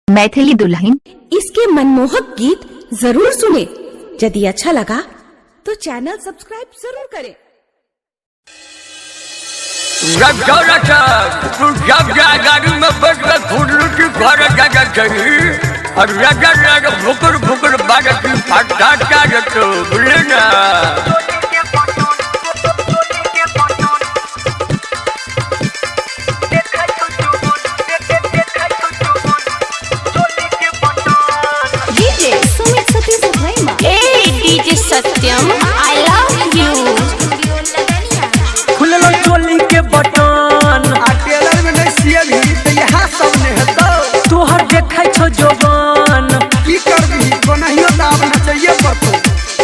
मैथिली दुल्हन। इसके मनमोहक गीत जरूर सुने। यदि अच्छा लगा तो चैनल सब्सक्राइब जरूर करें। तू जब जा गाड़ी में बैठ के फुल्लू घर जागा चाहिए और राजा राजा भुकुर भुकुर बाजा की फटा जा तो बोले ना। DJ Sumit Satish Bhaima. A DJ Satyam, I love you. खुललो चोली के बटन आ टेलर में नहीं सियलही त यहाँ सब ने हेतौ। तोहर देखै छौ जोबान की करबही कोनाहियो तऽ आब नचैये पड़तौ।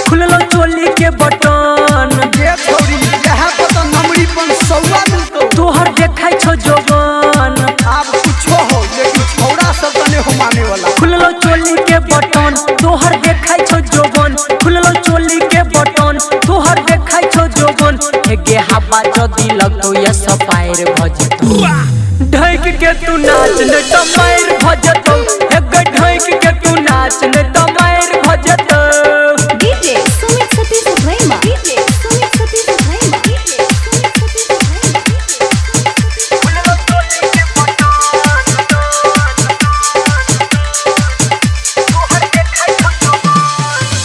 खुललो चोली के बटन जे छौरी यहाँ पर तऽ नमरी पन सौआ मिलतौ। तोहर देखै छौ जोबान आब कुछो हो लेकिन छौड़ा सब तऽ नहि हो माने वाला। खुललो चोली के बटन तोहर देखै छौ जोबान खुललो चोली के बटन तोहर देखै छौ जोबान हेगे हवा जदी लगतौ ये सपायर भ जेतौ ढक के तू नाच ने त मार भ जेतौ हेगे ढक के तू नाच ने त मार भ जेतौ। DJ Sumit Satish Bhaima. DJ Sumit Satish Bhaima. DJ Sumit Satish Bhaima.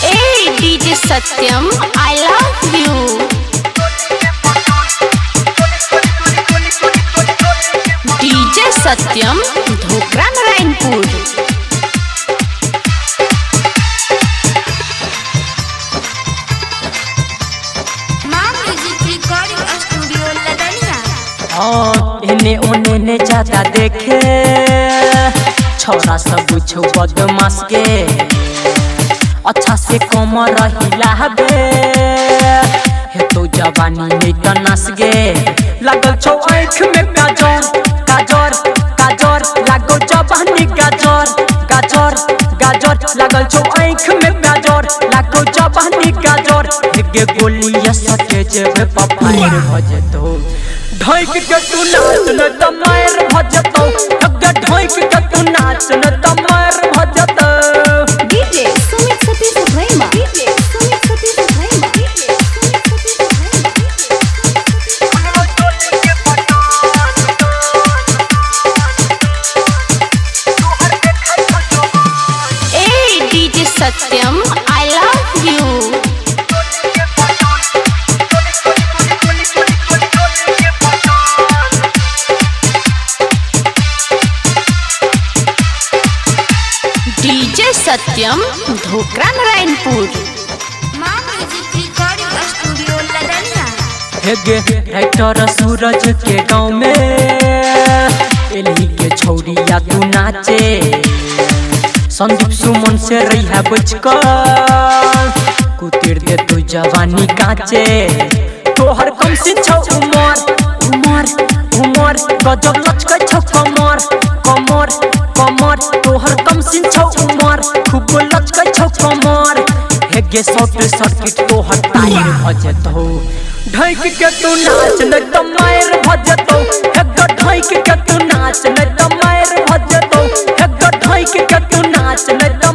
A DJ Satyam, I love you. DJ Satyam, Dhokra Narayanpur. माँ म्यूजिक रिकॉर्डिंग स्टूडियो लदनिया। हाँ, एने ओने ने ज्यादा देखे छोरा सब छौ बदमाश के अच्छा से कमर हिलाबे हे तो जवानी नहीं त नास गे लागल छौ आँख में काजर काजर काजर लागो जवानी गाजर गाजर गाजर लागल छौ आँख में काजर लागो जवानी गाजर हेगे गोली सटे जेबे पपायर भ जेतौ ढक के तू नाच न त मार भ जेतौ हेगे ढक के तू नाच न त मार भ जेतौ। DJ Sumit Satish Bhaima. DJ Sumit Satish Bhaima. DJ Sumit Satish Bhaima. A DJ Satyam, I love you. DJ Satyam, Dhokra Narayanpur. माँ म्यूजिक रिकॉर्डिंग स्टूडियो लदनिया। हेगे राइटर सूरज के गाँव में एलही के छौरिया तू नाचे संदीप सुमन से रहिया बचकर कुतिर दे तू जवानी काचे तोहर कम से छौ उमर उमर उमर गजब लचकै छौ कमर कमर कमर तोहर कम से छौ उमर खूब लचकै छौ कमर हेगे शॉर्ट सर्किट तोहर टायर भ जेतौ ढक के तू नाच न त मार भ जेतौ हेगे ढक के तू नाच न त मार भ जेतौ हेगे ढक के तू नाच न त